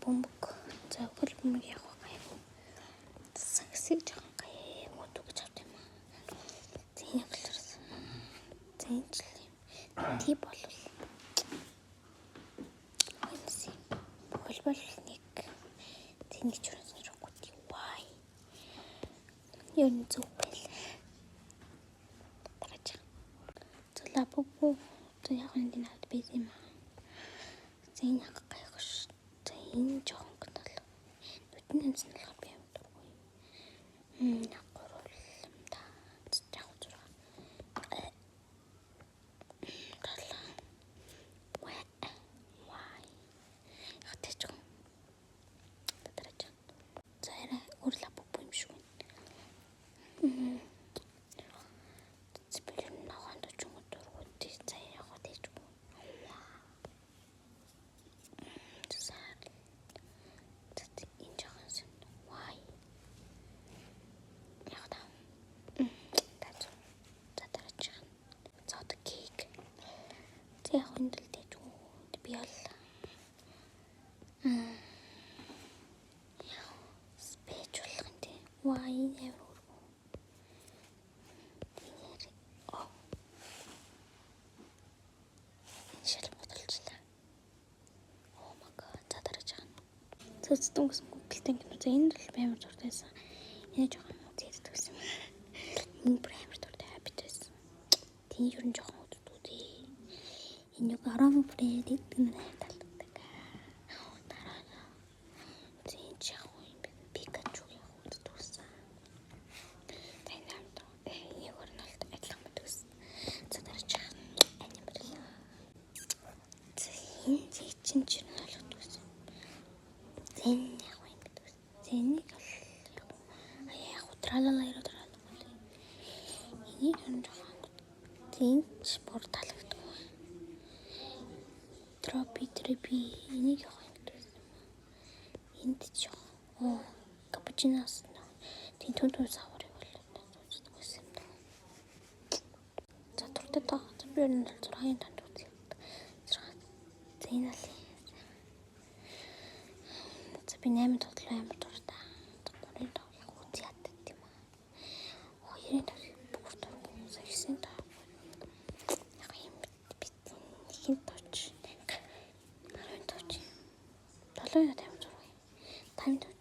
Бөмбөг. За, хөл бөмбөг яг гайгүй. Сагсыг жоохон гайгүй түгж авт юм аа. За, энэ болохоор за энэ ч л юм. Тий болвол ойнси. Хөл бол нэг тэнийг ч өрсөн жоохгүй тий. Why? Ер нь зөв байл. Дараач. За, Лабубу. За, яг энэ надад байсан юм аа. За, энэ яг гайгүй ш. За, энэ жоохон гэнэл. Нүдэн хэмсэн болохоор би юм дургүй. Яг гурвал юм да. Яг зураг. 7. Why? Why? Яг тэжгүй. Дараач. За, арай өөр Лабубу юм шиг байна. Би ногоон төчөнгө дургуй. За, яг тэжгүй. За, энэ жоохон сэн. Why? Яг та. За, за, дараач. За, одоо cake. За, яг энэ л тэжгүй. Би бол яг спеч болох юм тий. Why, амар өргөө. Тэр оо. Энэ шал бодолчлаа. Oh my God. За, дараач. За, зүтэн гэсэн Google-тэй кино. За, энэ бол амар дуртай байсан. Энэ жоохон үзээд гэсэн юм. Энэ бүр амар дуртай habit байсан. Тийм, ер нь жоохон үздэг тий. Энэ нэг aroma bread гэдэг нь амар таалагддаг. Дараа нь за, энэ ч яг юм бэ? Пикачу яг үздэг байсан. За, энэ амар дуртай. Энийг өөр нь бол адилхан мэт гэсэн. За, дараач animal. За, энэ чинь ч ер нь ойлгодог байсан. За, энэ яг юм гэдэг. За, энийг бол яг Tralalero Tralala. Энийг ер нь жоохон тийм ч бүр таалагддаг. Тропи трепи, энийг яг юм гэдэг юм. Энд ч яг оо капучинос тийм түн түн саврыг бол үздэг байсан юм даа. За, дуртай даа. Би ер нь бол 6-ын танд үзье. 6. За, энэ бол за, би 8 тоглоо амар дуртай. 3-ын тав яг үзье яддаг юм аа. 2-ын тав бүр дургүй. 9-ийн тав. Яг юм би нэхэн тооч. 10 тооч. 7-ын тав амар дургүй. 5 тав.